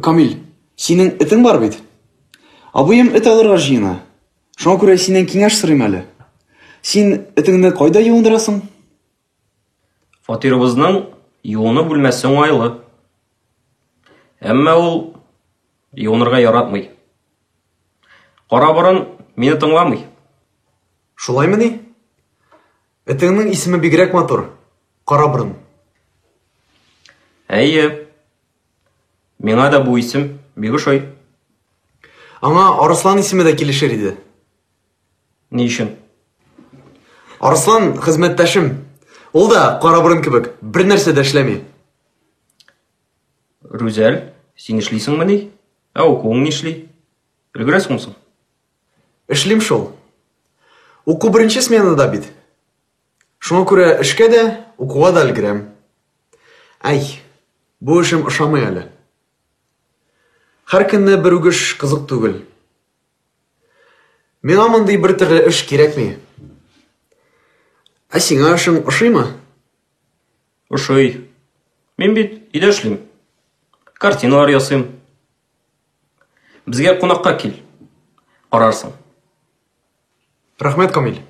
Камил, синең этең бар бит. Абыем эт алырга җыена. Шуңа күрә синнән киңәш сорыйм әле. Син этеңне кайда юындырасың? Фатирыбызның юыну бүлмәсе уңайлы. Әмма ул юынырга яратмый. Караборын мине тыңламый. Шулаймыни? Этеңнең исеме бигрәк матур. Караборын. Әйе. Миңа да бу исем бик ошый. Аңа Арыслан исеме дә килешер иде. Ни өчен? Арыслан хезмәттәшем. Ул да Караборын кебек бер нәрсә дә эшләми. Рүзәл, син эшлисеңмени? Ә укуың нишли? Өлгерәсеңме соң? Эшлим шул. Уку беренче сменада бит. Шуңа күрә эшкә дә, укуга да өлгерәм. Әй, бу эшем ошамый әле. Һәр көнне бер үк эш кызык түгел. Миңа мондый бер төрле эш кирәкми. Ә сиңа эшең ошыймы? Ошый. Мин бит өйдә эшлим. Картиналар ясыйм. Безгә кунакка кил. Карарсың. Рәхмәт, Камил.